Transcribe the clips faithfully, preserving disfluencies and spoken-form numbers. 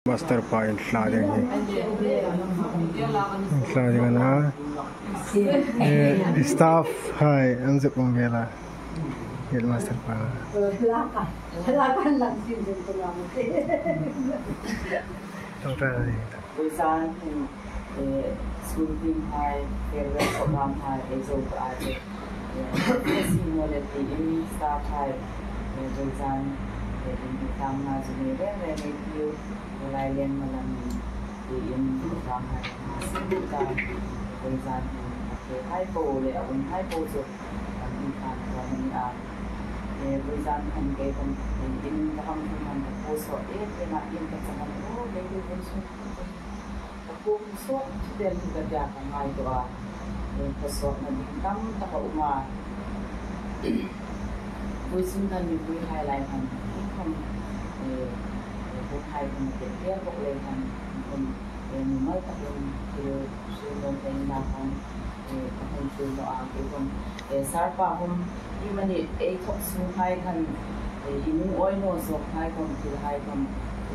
Master pa inhla ding hi. Inhla ding a na. Eh, staff hai an zuk um ve la. Headmaster pa. Ṭawngṭai. Voizan hin, eh, school team hai, farewell program hai, ei zo ta a ti. Eh, senior le tiin staff hai, eh, voizan, eh, inhmu tlang na chu nei reng reng ei tiu, eh, lai lien malam in, tiin program hai, senior ta, voizan hin, a fe hai po le, a um hai po chu, kan inhlan khom a ni a. Eh, voizan khan kei khom, eh, in ka hang khom han ka po so, eh, kei na in ka chang an, oh, kei kei khom so. Ka kuom sawt chu den hi ka tia ka ngaituo a. Ka sawtna ding tam tak a um a. Vawisun khan mipui hai lai khan, khom, eh, eh, hung hai khom a tel tel bawk lei khan, khom, eh, mimal takin thil hril nuom ka inla khan, eh, ka hung hril naw a, kei khom, eh, sir pa khom, iemani ei thawk sung hai khan, eh, i lungawi naw zawk hai khom, thil hai khom,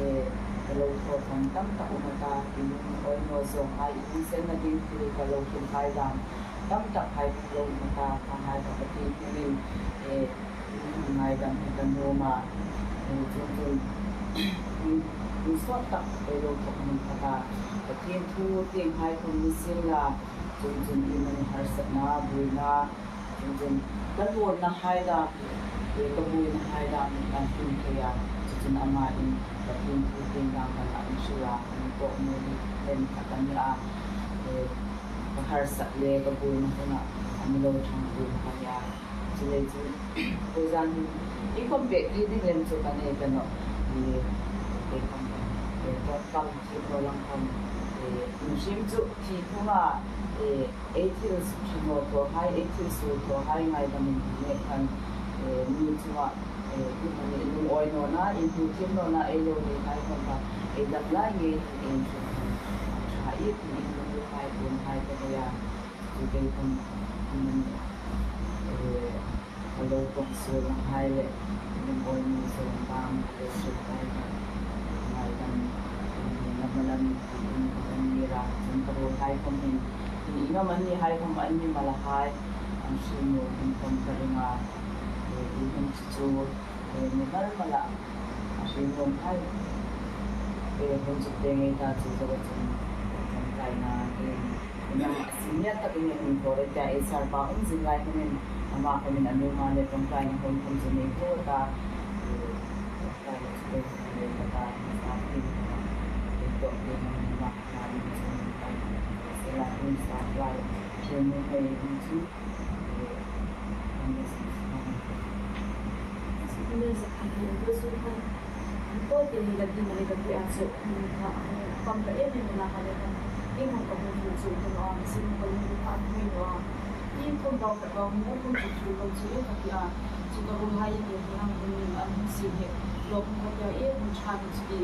eh, ka lo thaw khom tam tak um a ta, i lungawi naw zawk hai, i lunginsenna ding thil ka lo hril hai dam tam tak hai khom lo um a ta, kha hai ka Pathien hmingin, eh, ngaidam hi ka nuom a, eh, chuong chuong, in, insawt tak ei lo thawk hmun kha ta, Pathien thu tieng hai khom ni sien la, chuong chuong iemani harsatna, buoina, chuong chuong ka ruolna hai dam, eh, ka buoina hai dam kan hmu thei a, chu chun ama in Pathien thu tieng dam kan hang hril a, kan pawm ni lem khat a ni a, eh, ka harsat le ka buoina huna a mi lo ṭhang buoina ka ni a. Chuleiin chu, voizan hin, i khom pek ti ding lem chu ka nei ka naw. I, kei khom, eh, ka kal thip naw lang khom, eh, inhrim chu thi thunga, eh, ei thil ṭha naw thaw hai, ei thil suol thaw hai ngaidam in nei khan, eh, mi chunga, eh, iemani lungawi nawna, inhmu thiem nawna ei lo nei hai khom kha, ei dam lai ngei hi ei inhrim khan, ṭha i ti in lungril hai, tum hai ka nei a. Chu kei khom, iemani, eh, ka lo kawng suolna hai le, lungawi naw zawk dam, ka lo hril hai kha, ngaidam, eh, na malam, in ka kan ni ra, chun ka ruol hai khom hin, in, in am an ni hai khom an ni mala hai, an hril nuom hin khom ka ring a, eh, in hun chu chu, eh, mi mal mala, a hril nuom hai, eh, hun chu te ngei ta chu zo chun, kan kaina, eh, Ina senior takin a hung thaw le tia, ei sir pa um zing lai khan in, ama khan in a nuom a le ṭawngṭaina hun khom chu nei thaw ta, eh, ṭawngṭaina chu pek le ka ta, sa tin, eh, tawk te hmang ni ma, na ni chu ni ta, se la in sa lai, chu ni hei in chu, eh, an ni sa sa. Ina sa khan, ko su khan, Ko te ni la ti ma le ka ti a chu, um, ka, um, pam ka em em na ka le ka. Ei hmang ka hmang hmang chu ka lo am sin ka lo ka hmang lo a. Ei khom bau ka bau mo khom chu chu lo chu ka ti a. Chu ka ruolhai ni hmang hmang an hmang sin he. Lo khom ka ti a ei hmang cha ni chu ti.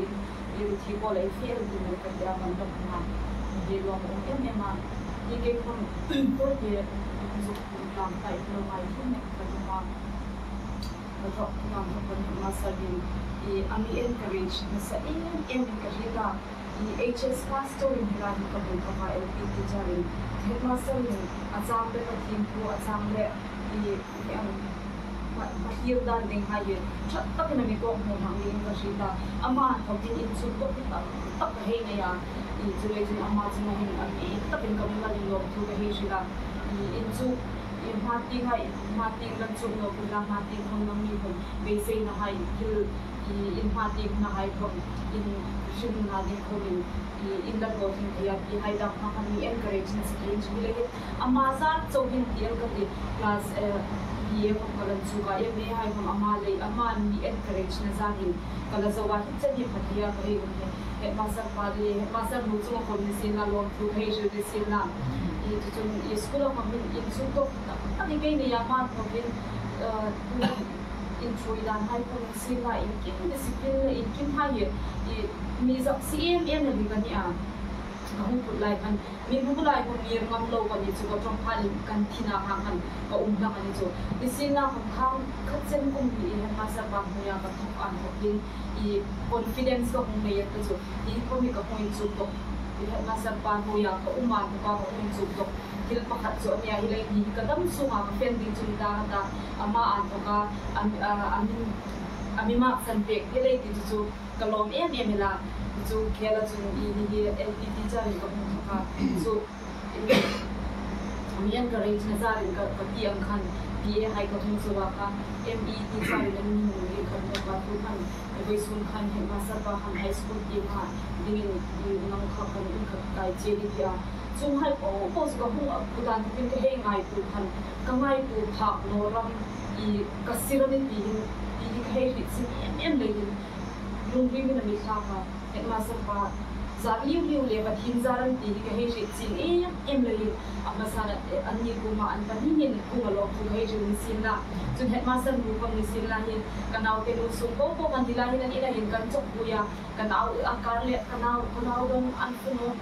Ei ru thi ko le ei fe ti ma le ka ti a man ka hmang. Ei lo mo em em a. Ei ke khom ko te zu lam ta ei lo mai khom ka ti a. Ka thawk, ka thawk, ka thawk, master hin, i, a mi encourage nasa em em ka hriet a. I, H S pass chauhin hi lai ka bul ka pa L P teacher in, headmaster in, a chang le Pathien thu, a chang le, i, i, um, pa, Pathien dan ding hai hi, ṭha takin a mi kawk hmu hmang niin ka hriet a. Ama thawkin in chuk tak, tak, tak ka hei nei a. I, chuleiin ama chunga hin, a mi takin ka mi mal lawmthu ka hei hril a. I, in chuk, i, hma tieng hai, hma tieng kan chuk naw pui la, hma tieng khom nangni khom beiseina hai thil, i, in hma tieng huna hai khom, in hrimna ding khom in, i, in la thaw thei a, ti hai dam hma khan mi encourage nasa ding chu le hi. Ama zat chauhin ti el ka ti, class, eh, B A khom ka lan chuk a, M A hai khom ama lei, ama mi encourage na zatin ka la zo a, hi chen hi pha thei a ka hei um hi. Headmaster pa le, headmaster nu chunga khom ni sien la, lawmthu ka hei hril ni sien la. I, chu chun, i, school-a khom hin, in chuk tawk tak, a ni kei ni a, hma khom hin, eh, in ṭhuoi dan hai khom ni sien la, in kim discipline le, in kim hai hi, i, mi zak si em em na ding ka ni a. Ka hung phut lai khan, mi hmu lai khan mi ngam lo ka ni chu, ka ṭawngṭaina kan thina hang khan ka um hlak a ni chu. Nisienlakhawm khang khat chen kum hi headmaster pa hnuoia ka thawk an thawk ding, i confidence ka hung nei a ta chu. I khawm hi ka hung inchuk tawk. I headmaster pa hnuoia ka um an thawka ka hung inchuk tawk. Thil pakhat chu a nia, hi lai ni hi ka dam sunga ka fe ding chu ni ta ka ta. Ama an thawka, a, a, a mi, a mi maksan pek hi lai ti chu chu ka lawm em em ila. Chu khela chun i, i, i L P teacher in ka hung thawka. Chu, i, mi encourage na zarin ka, ka ti ang khan, B A hai ka hung zo a kha, M E teacher in an mi hung ri khan ka thu khan, i vawisun khan headmaster pa khan high school tienga dingin, i, nang kha kan in ka kai che ni tia. Chuonghai po po chu ka hung a, kutan thukin ka hei ngaituo khan, ka ngaituo phak naw ram, i, ka sir a ni ti hin, ti hi ka hei hriet sin em em leiin. Lungril min a mi thlak a, headmaster pa zar liu liu le Pathien zar an ti hi ka hei hriet chin em em leiin, a hmasan a, eh, anni kuoma an pahni hin kuoma lawmthu ka hei hril nisienla. Chun headmaster nu khawm nisienla hin ka naute nu sung po po kan ti lai hin an ina hin kan chawk buoi a, ka nau a kar le ka nau, ka nau dong an fu naw.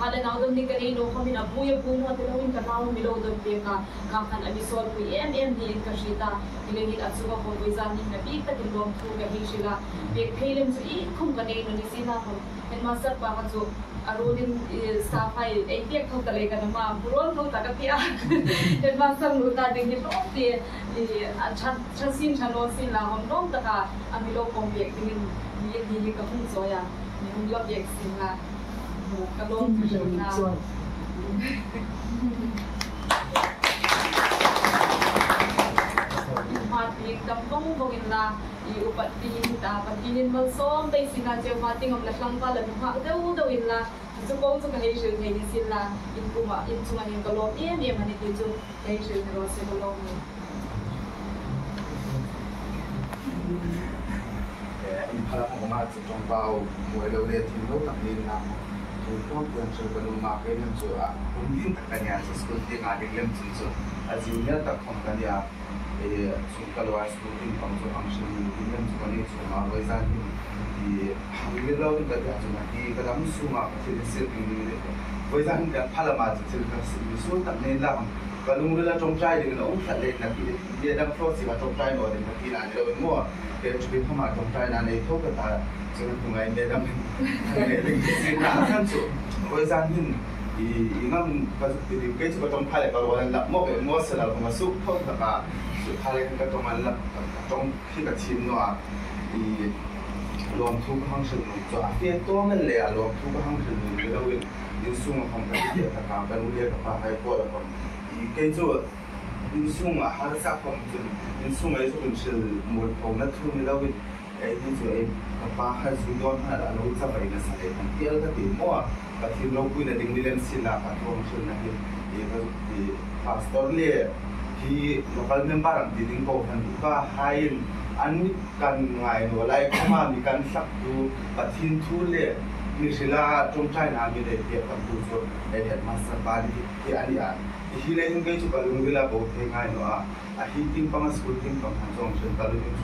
Kha le nau dong ni ka nei naw khawmin a buoi a buoi naw ti loin ka nau mi lo dong pek a. Kha khan a mi sawlpui em em niin ka hriet a. Hi lai hin a chunga khawm vawizan hin a bik takin lawmthu ka hei hril a. Pek thei lem chu iengkhawm ka nei naw nisienlakhawm, headmaster pa kha chu a ruolin, i, staff hai ei pek tho ta lei ka na ma, bu ruol tho ta ka ti a. Headmaster nu ta ding hi lawm ti, i, a ṭha, ṭha sin ṭha naw sin la hawm lawm taka a mi lo pawm pek dingin mi, mi hi ka hung chawi a. Mi hung la pek sin la. Ka lawm chu hril na. Hma tieng dam vong vong inla, i upat ti hi ta, Pathienin malsawm pei sien la, cheu hma tieng am la tlangval la nunghak deu deu inla, chu po chu ka hei hril thei nisienla, in kuoma, in chunga hin ka lawm em em a ni ti chu ka hei hril thei raw se, ka lawm. Eh, in phala hma ma chu ṭawngbau mawi lo le thim lo tak niin a. Chu ṭawng puan chu ka nuom a, kei lem chu a um ding tak ka nia, chu school tienga ding lem chun chu a junior tak khawm ka nia. Eh, chu ka lo a school tieng pang chu hang hring ding lem chu ka ni chu a, vawizan hin i hang hlir lo ding ka tia chu a hi ka dam sunga ka thil sir ding ni le. Vawizan hin ka phala ma chu thil ka sir ni suol tak niin la. Ka lungrila ṭawngṭai dingin a um tlat leiin a ti. Madam Flossy kha ṭawngṭai naw ding ka tina ni lo in maw. Ke chu bi khama ṭawngṭaina nei tho ka ta. Chu hnunga Madam hin a nei ding si na san chu. Vawizan hin i, i ngam ka zuk ti ding, kei chu ka ṭawngṭai le ka ruol an lak maw, emotional khawm a suk tho taka. Chu kha le ka ṭawng an lak, ka ṭawng hi ka thiem naw a. I lawmthu ka hang hril nuom chu a fe tawm el le a, lawmthu ka hang hril nuom ni loin, insunga khawm ka ti taka, ka nu le ka pa hai kuoma khawm. I kei chu insunga harsa khawm chun, insunga ei zuk inhril muolphona thu ni loin, ei ni chu ei ka pa hai zui dawn hmana a lo chavai nasa lei kan ti el ka ti maw a, Pathien ropuina ding ni lem sien la ka thu hang hrilna hi, i ka, i pastor le hi local member ang ti ding ko khan ka haiin an kan ngai naw lai khawma mi kan hlaktu Pathien thu le mi hrila ṭawngṭaina mi nei pek kan tu chu ei headmaster pa ni hi a ni a. Hi leiin kei chu ka lungrila bo thei ngai naw a. A hi tieng panga school tieng pang khan chuong chen ka lungril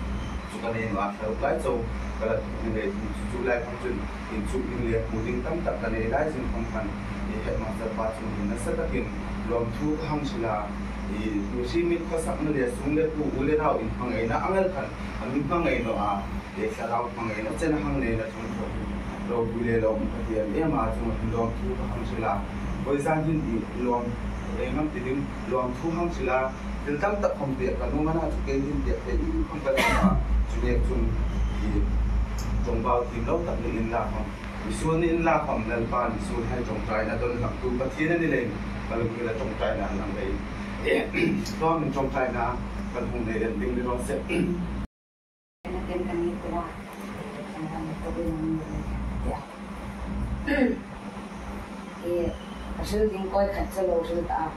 chu ka nei naw a, thlarau lai chau ka la thuk ni lei chu chu lai khawm chun inchuk ding le hmu ding tam tak ka nei lai zing khawm khan i headmaster pa chu nasa takin lawmthu ka hang hril a, i mi hriet mit khawsakna le sung le pu u le nau inhmangaina ang el khan a mi hmangai naw a, i thlarau hmangaina chen hang neina chung khawm ropui le lawm ka ti em em a, chunga hin lawmthu ka hang hril a. Vawizan hin i lawm, ei ngam ti ding, lawmthu hang hril a. Thil tam tak khawm pek ka nuom a, chu kei hin pek thei iengkhawm ka nuom a. Chu nek chun i ṭawngbau thiem lo tak ni inla khawm, i suol ni inla khawm, Lalpan i suol hai ṭawngṭaina don hlaktu Pathien a ni leiin ka lungrila ṭawngṭaina a lang leiin, tlawmin ṭawngṭaina kan hung nei ding ni raw se. I, a hril ding kawi khat chu lo hril ta a.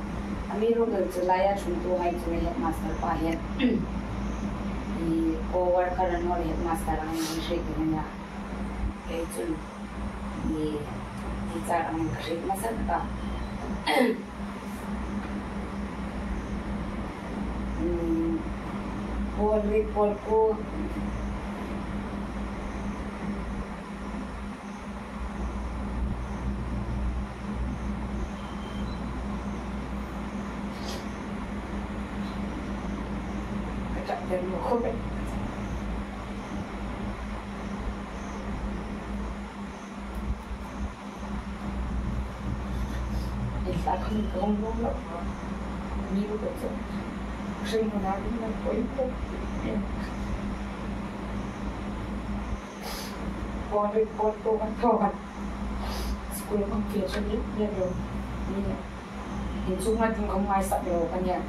Amiruokchu laia ṭhungtuhai chu headmaster pa hin, i, co-worker a ni naw le headmaster ang hriet ding a nia. Kei chun, i, teacher ang ka hriet hmasa ta. Hmm, pawl riet pawl kuo. Tel lo khawp el. Ei hla khawm ka hung nuom lo. Mi ruok chu hring huna ding nan poi po. Pawl ri pawl ko kan thaw kan. School kan fiel ṭha ni ni lo. Ni. Inchukna ding khawm ngaisak lo ka nia.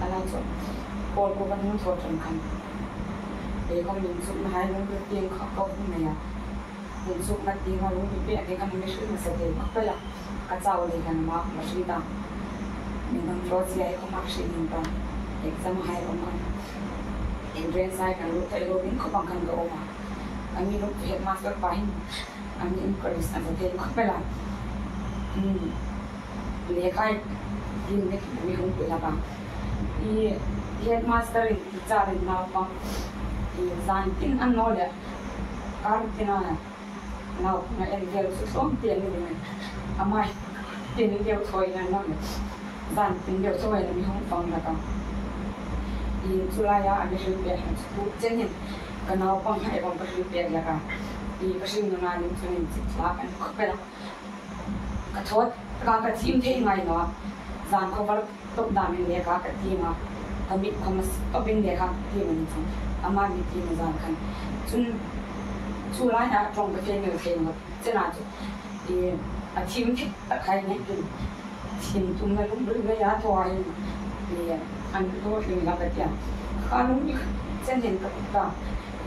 A la chu, pawl ko kan hung thaw ṭan khan, ei khawm inchukna hai lungril tieng kha ka hung nei a. Inchukna tieng a lungril pek ding khan mi hril hmasa thei khawp el a. Ka chau lei khan ma ma hri ta. Mi hang thaw si ai khawm a hri ning ta. Exam hai khawm khan, entrance hai khan lut thei lo ding khawp ang khan ka um a. Amiruokchu headmaster pa hin a mi encourage a sa thei khawp el a. Hmm. Lekha hi hin mek mi hung pui hlak a. I headmaster-in, teacher-in naupang, i zan tin an naw le, kar tin a naupang a en vel chu tlawm te ni ding. Ama hi tin deu thawi na naw le, zan tin deu thawi na mi hung fang hlak a. I chu laia a mi hril pek chu chen hin ka naupang hai bang ka hril pek hlak a. I ka hringnuna ding chu hin chik hlak an khawp el a. Ka thawt ka, ka thiem thei ngai naw a. Zan khawvar tawp damin lekha ka thiem a. Ka mit khawm a tawpin lekha ka thiem a ni chu. Ama mi thiem zan khan. Chun chu laia ṭawng ka thei naw thei naw. Chena chu, i, a thiem thei tak hai ni tin. Thiem tumna lungril nei a thaw a hin. I, an thaw hlim hlak a tia. Ka lungril chen hin ka ta.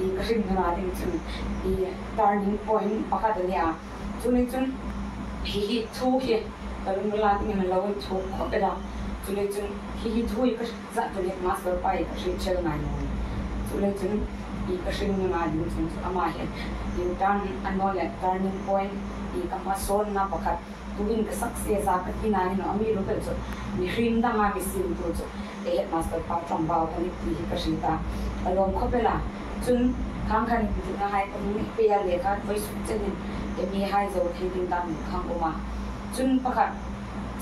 I, ka hringnuna ding chun, i, turning point pakhat a nia. Chuleiin chun hi hi thu hi ka lungrila dingin a lo inchuk khawp el a. Chuleiin chun hi hi thu hi ka zat chun headmaster pa hi ka hriet chel ngai naw. Chuleiin chun i ka hringnuna ding chun chu ama hi, i, turn a naw le turning point, i, ka hmasawnna pakhat. Tuhin ka success a ka tina ni naw, amiruokchu mihriem danga mi siemtu chu ei headmaster pa ṭawngbau ka nih ti hi ka hriet a. Ka lawm khawp el a. Chun khang khan inthawkna hai ka hung pei a, lekha vawisûn chenin M A hai zo thei ding dam ka hang um a. Chun pakhat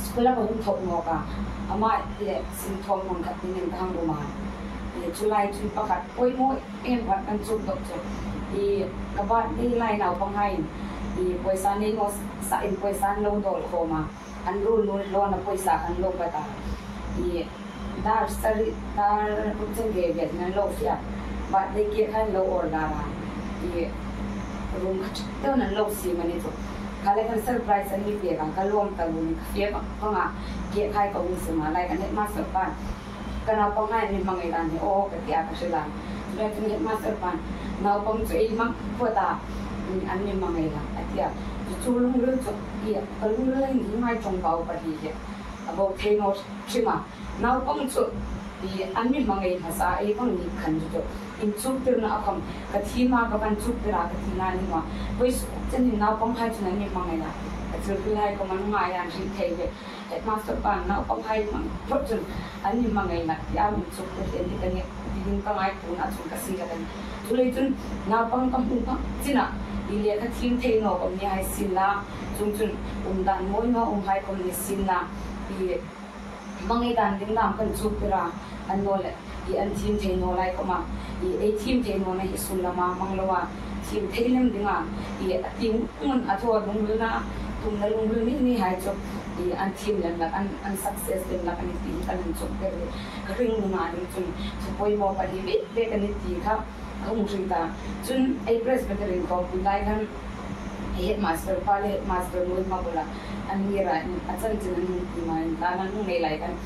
school-a ka hung thaw nawk a. Ama le sinthaw hmun khat dingin ka hang um a. I, chu lai chun pakhat poimaw em khat kan chuk dawk chu. I, ka birthday lai naupanghaiin, i, pawisa nei naw sain pawisa an lo dawl khawm a. An ruolnu lawmna pawisa khan lo bat a. I, dar sari, dar ruk chen ve ve an lo fe a. Birthday cake khan lo order a. I, room khat deuin an lo siem a ni chu. Kha lai khan surprise an mi pek a, ka lawm ta lo ni, ka fe bak bak a. Cake hai ka hung siem a, lai khan headmaster pa, ka naupanghai an mi hmangai dan hi aw ka tia ka hril a. Chuleiin chun headmaster pan, naupang chu ei hmang phawt a, an mi hmangai hlak a tia. Chu chu lungril chu, i, ka lungril hin hi ngai ṭawngbau pahni hi a bo thei naw hrim a. Naupang chu, i, an mi hmangai hmasa, ei bang ni khan chu chu. Inchuktirna a khawm ka thiem a, ka van chuktir a ka tina ni naw. Vawisûn chenin naupanghai chun an mi hmangai a. Ka chilpui hai khawm an ngai an hriet thei ve. Headmaster pan naupanghai hmang phawt chun an mi hmangai hlak tia min chuktir thei ti ka nih, ti ding ka ngaituona chun ka sie hlak a nih. Chuleiin chun naupang ka hmu phak china, i, lekha thiem thei naw ka um ni hai sienla, chuongchun umdan mawi naw um hai khawm ni sienla, i, hmangai dan ding dam kan chuktir a, a naw le, i, an thiem thei naw lai khawma, i, ei thiem thei nawna hi sun lama hmang loa thiem thei lem dinga, i, a ti ngun a thaw lungrilna, tumna lungril ni ni hai chu, i, an thiem lem hlak, an, an success lem hlak a nih ti hi kan inchuktir. Ka hringnuna ding chun thu poimaw pahni bik bik a nih ti kha ka hung hriet a. Chun ei Presbytery-in khawmpui lai khan headmaster pa le headmaster nu hma bula an mi ra in a chanchin an hung ti ma in ka an hung nei lai khan,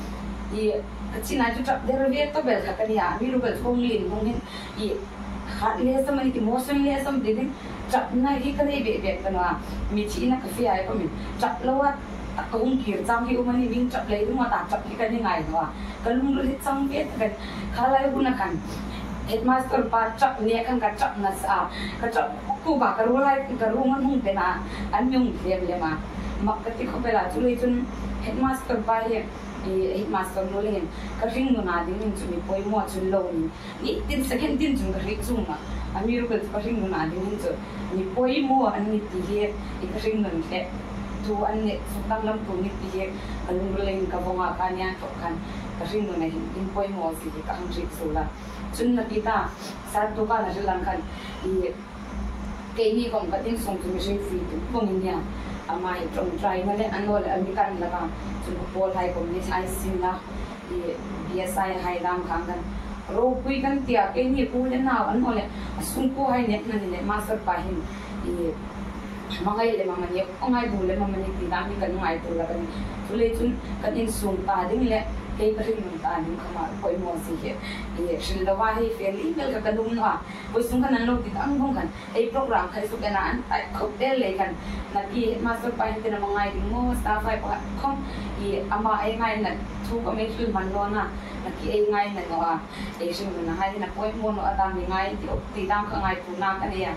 i, ka china chu ṭap der ve tawp el kha ka nia, amiruokchu kong lien hung hin, i, hat le sam a ni, emotion le sam ti ding, ṭapna hi ka nei bek bek ta naw a, mi thina ka fe ai khawmin ṭap loa ka hung kir chang hi um a ni, mi ṭap lei ding a ta ṭap hi ka ni ngai naw a. Ka lungril hi chang ve tak a nih. Kha lai huna khan headmaster pa ṭap nek khan ka ṭap nasa a, ka ṭap kuka ka ruolhai ka ruong an hung pe a, an mi hung hlem lem a. Mak ka ti khawp el a, chuleiin chun headmaster pa hi, i, headmaster nu le hin ka hringnuna dingin chu mi poimaw chu lo ni. Ni tin second tin chun ka hriet chuong a. Amiruokchu ka hringnuna dingin chu mi poimaw an ni ti hi, i, ka hringnun hle thu an ni, suk danglam thu ni ti hi ka lungrilin ka vawng a, ka nia thaw khan. Ka hringnuna hin inpoimaw si hi ka hang hriet suol a. Chun nakie ta, sir tu ka na hril ang khan, i, keini khom ka insung chu mi hrietfie tu vawng in nia. Ama hi ṭawngṭaina le annawleh a mi kan laka. Chun u pawlhai khom ni hai sin la, i, B S I hai dam khang khan. Ropui kan tia, keini u le nau annawleh a sungkuohai nek na ni le master pa hin, i, hmangai le mamaw ni, hmangai bu le mamaw ni ti dam hi kan ngaituo lak a nih. Chuleiin chun kan insung ta ding le kei ka hringnun ta ding khom a poimaw si hi. I, hril lova hi fel in fel ka ka lum naw a. Vawisûn khan an lo ti dam vawng khan, ei program khai suk ena an tai khop el lei khan, nakie master pa hin tina hmangai ding maw, staff hai pakhat khom, i, ama ei ngaina thu ka mi hril hman naw a, nakie ei ngaina naw a, ei hringnuna hai tina poimaw naw a, ta mi ngai ti, ti dam kha ngaituona ka nei a.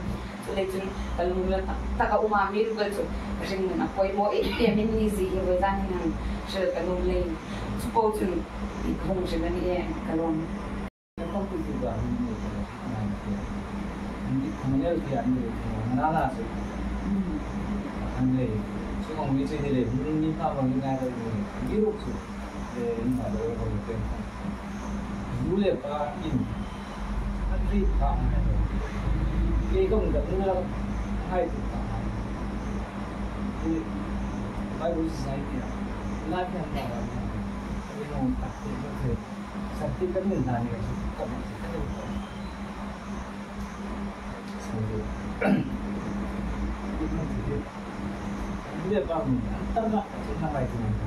Chuleiin chun ka lungril tak tak a um a, mi ruol chu ka hringnuna poimaw ei ti a mi ni si hi vawi zan hin hang hril ka nuom leiin. Chu po chun i hung hril a ni e, ka lawm. Lu le pa in, an ri pa ngai lo. Kei khom ka nu la ngai tu pa ngai. Bible Society a, la kan ta la. Kei khom ka te ka te. Sa ti kan min dan ni ka su ka ma ti ka te. Bia bang, tama, tama ngai tu ngai tu.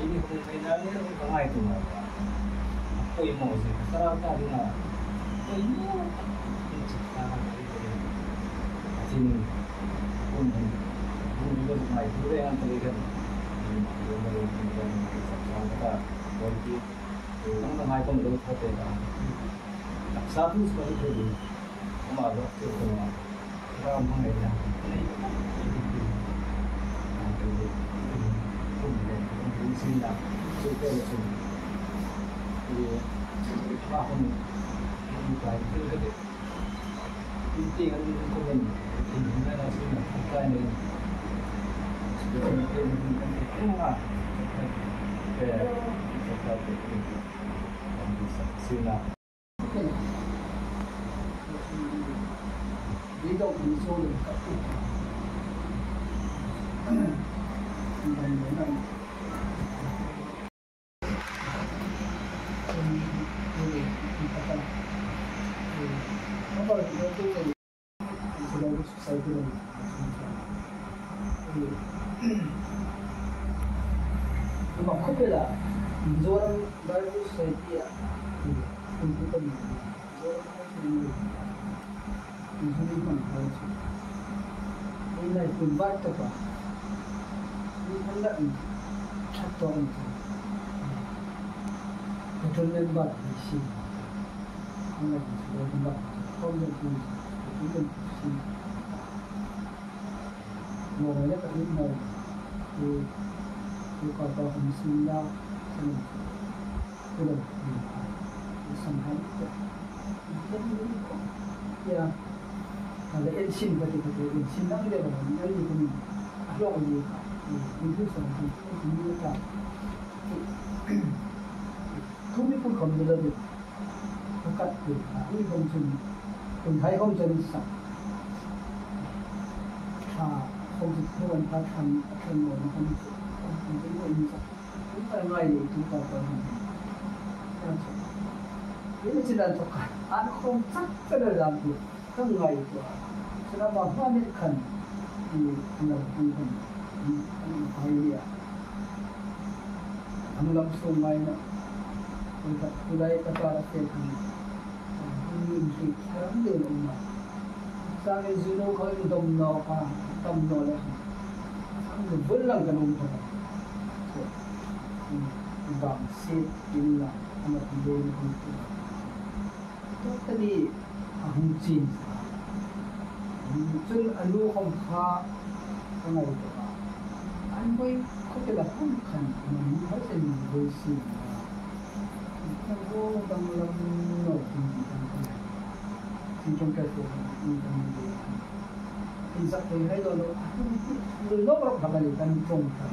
Ini ko ngai na ni ko ngai tu ngai. Poimaw si, tara ta ding a. Poimaw, ini si ta ngai tu. Tin, kun, kun ko ngai tu le an ta le kan. Ini ko ngai tu le kan. Sa ta, ko ti, ko ngai ko lo ta te ta. Taksa tu ko ko. Ama lo te ko. Sina. Ama khawpela, Mizoram Bible Society-a, Mizoram Bible Society-a, Mizoram Bible Society-a, Mizoram Bible Society-a, Mizoram Bible Society-a, Lawmei le ka hriet naw, tu, tu ka pa hung sin la, sin, tu lo, tu san hai, tu, tu, ya, ka le en sin ka ti ka ti, en sin lang le ka, ngai ni ka ni, a lo ni ka, ni, ni tu san, ni, ni ka, tu, tu mi kun khom ni la di. Ka kat tu, a, i bawm chun, kun hai khom chun sa. Tha, khom chun, khom an tha than, a than lo, ma khom chun, khom chun, khom chun, khom chun, khom chun, ngai ni, tu ta ta khom chun. Tan chun. Ni chun an chok ka, an khom chak chak le dam tu. Ka ngaituo a. Chun ama hma ni khan, i, i lo tum khan, i, i, i, i, a. An lam sung ngaina. An ka tulai ka ta la fe khan. An min hri khan de lo ma. Sa nge zui lo khan dom no ka, tam no le khan. Sa nge bul lang ka nung ta. So, i, i bang si, i la, ama ti de ni khan. Totally a hung chin. Chun a nu khom kha ka ngaituo a. An boi khawpela khom khan, man ni hai sen boi si. Ka bo dang lam no tin ti dang khan. Tin tong ka se ni dang ni. Tin sak thei hai lo lo. Lo lo ro ba ka ni kan tong khan.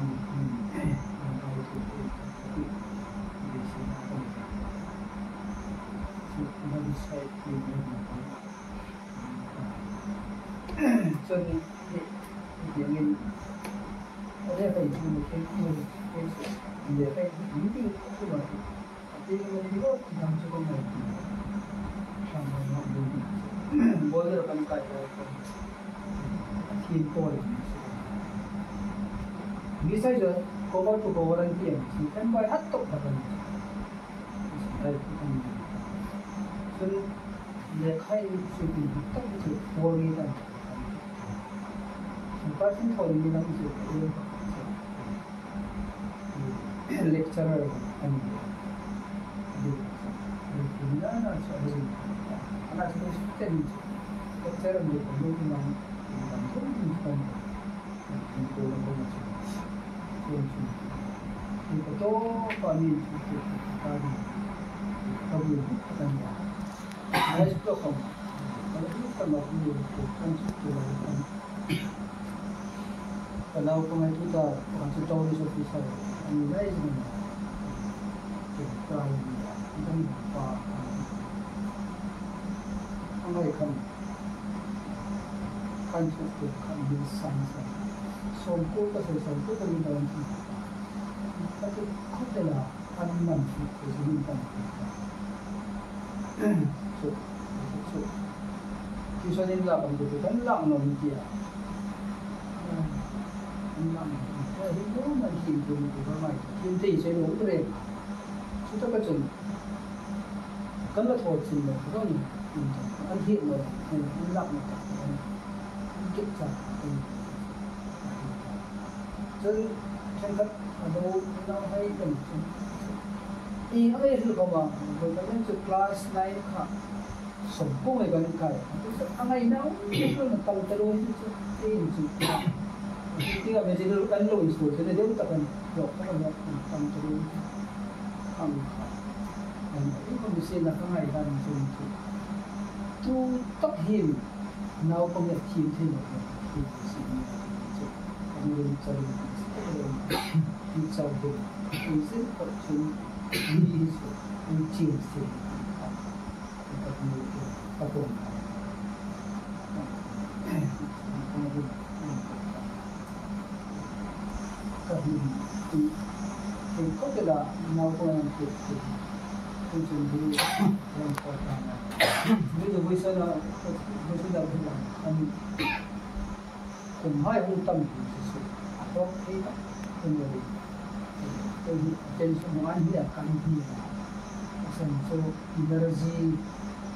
Mi sai zo, cover to cover an ti ang, si kan bai hat tok ta kan. Ai, kan. Sun le khai su ti tak ti por ni kan. Sun pa sin thon ni lang su. Lecturer kan. Di. Di na na so. Ana so ten. Lecturer ni kan ni kan. Kan. Ka naupang ei tuta, kan chu tourist officer, an ni lai zing. Ka pa, an ngai kan. Kan chu tu kan min san san. Sawmkuo ka sai, sawmkuo ka min dan. Ka tu khawp el a, an man chu tu min dan. Chu, chu. Tuition in la kan tu kan la naw ni tia. An la naw ni tia. Hin lo man hin tu ni tu ka mai. Hin te se lo re. Chu ta ka chun. Kan la thaw chin lo, kan, an hi lo, an lak lo, an kip cha. Chun, ṭhenkhat a lo, nau hai kan chun. I, a ngai hril khawma, kan chu class nine kha, sawmkuo ngai kan kai. A ngai nau, kan tam ta lo, chu, chu, chu. Ti a, me chu kan lo in school, chu, ne deu ta kan, lo, kan lo, tam ta lo. Ang kha. Ang kha, i khom si na ka ngai dan chun chu. Tu tak hin, naupang le thiem thei lo, tu si ni chu. Kan rin chal ni si ta lo. Ti chau de. Tu si ko chun, ni hi chu, tu chim si. Ka ni, ka ko. Ka hin, ti, ti khawp el a, naupang an ti, ti, ti chun hi, ram ko ta na. Mi tu voi sa na, voi sa na, voi sa na, an, kum hai hung tam ti si su. A tok thei ta, kum le. Ko hi, attention, an hi a kan hi. A san chu, energy,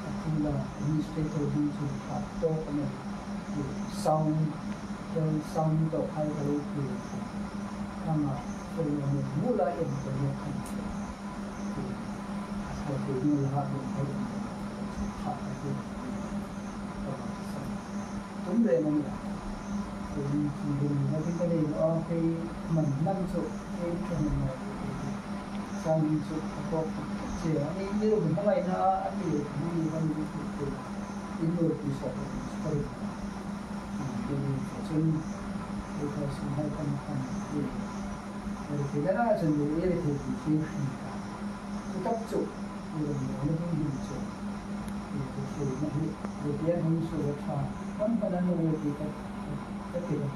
a tu la, administrator ding chu, a tok a na. Sound, Tel sang to khai ka lo ti. Kama, so lo mo, mo la em ko mo kan. Ko ti mo la ha mo khai. Kha ka ti. Kama sa. Tum le mo la. Tum, tum, tum, na ti ka le, a, khai, man, man so, khai, khai, man, man. Sang so, ko, ko, che, ani, ni lo, mo ngai na, ani, mo ni, mo ni, ko, ko. In lo, ti so, ko. Chun, ei ka sum hai kan kan ti. Ei ti la chun ei ti ti ti. Chu tak chu, ei lo mo na ding hin chu. Ei ti na hi, ei ti an hung su la tha. Kan kan an lo ti ka, ka ti ka.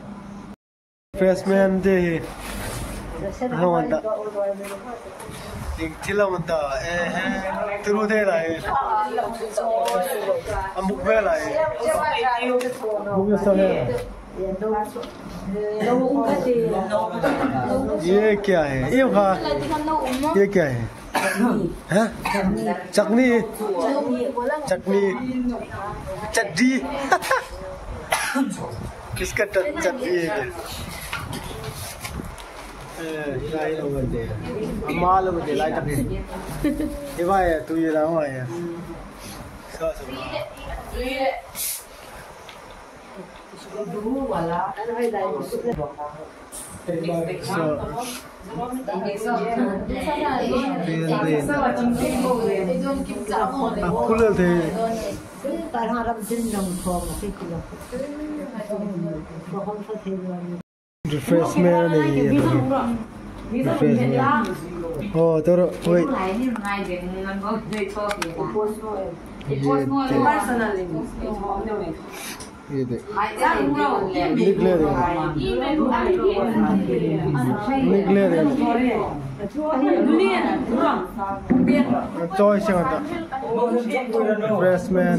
Freshman day. Hawng an ta. Ding thil hawng an ta. Eh, eh. Turu te lai. Amuk ve lai. Muk ve sa he. ये क्या है? ये खा। ये क्या है? हाँ? चटनी। चटनी। चड्डी। किसका ट-, चड्डी है ये? ए, लाइ लो बंदे। माल बंदे, लाइ तक। ये भाई है, तू ये लाओ है। सा, सा। So, a khulal te. Refreshment a ni. Refreshment. Oh, toro, wait. Ye te. Ye te. Nik le de. Nik le de. Choi sing ata. Refreshment.